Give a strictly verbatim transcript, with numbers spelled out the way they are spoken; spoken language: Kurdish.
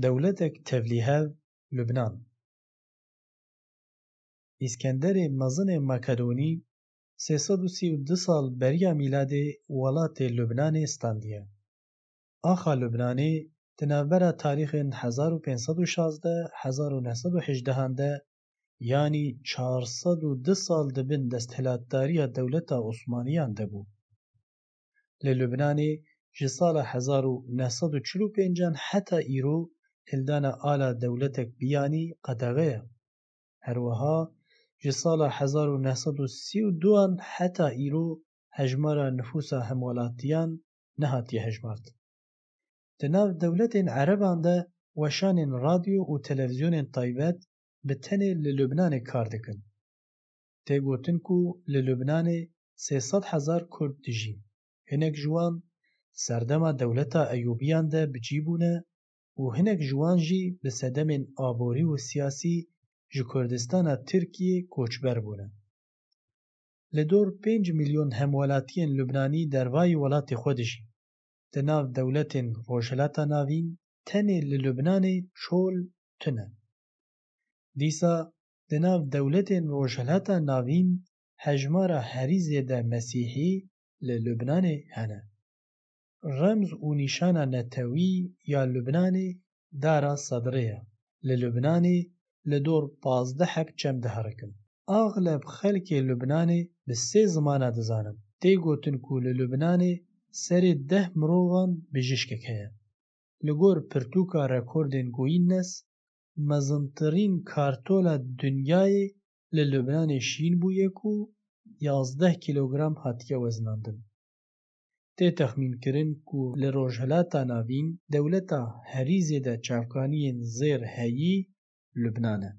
Dewletek tevlîhev Lubnan. Îskenderê Mezin ê Makedonî sê sed û sî û du sal beriya mîladê welatê Lubnanê standiye. Axa Lubnanê di navbera tarîxên hezar û pênc sed û şazdeh hezar û neh sed û hejdehan de, yanî çar sed û du sal di bin desthilatdariya dewleta Osmaniyan de bû. Li Lubnanê ji sala hezar û neh sed û çil û pêncan heta îro hildana ala dewletek biyanî qedexe ye. Her wiha ji sala hezar û neh sed û sî û duan heta îro hejmara nifûsa hemwelatiyan nehatiye hejmart. Di nav dewletên ereban de weşanên radyo û televîzyonên taybet bi tenê li Lubnanê kar dikin. Tê gotin ku li Lubnanê sê sed hezar Kurd dijîn. Hinek ji wan serdema dewleta Eyûbiyan de bi cî bûne û hinek ji wan jî bi sedemên aborî û siyasî ji Kurdistana Tirkiyê koçber bûne. Li dor pênc milyon hemwelatiyên Lubnanî dervayî welatê xwe dijîn. Di nav dewletên Rojhilata Navîn tenê li Lubnanê çol tune. Dîsa di nav dewletên Rojhilata Navîn hejmara herî zêde Mesîhî li Lubnanê hene. Remz û nîşana netewî ya Lubnanê dara sedrê ye. Li Lubnanê li dor pazdeh heb çem diherikin. Axleb xelkê Lubnanê bi sê zimana dizanin. Tê gotin ku li Lubnanê serê deh mirovan bijîşkek heye. Li gor pirtûka rekordên Guinness, mezintirîn kartola dinyayê li Lubnanê şîn bûye ku yazdeh kîlogram hatiye wezinandin. Tê texmînkirin ku li Rojhilata Navîn dewleta herî zêde çavkaniyên zêr heyî Lubnan e.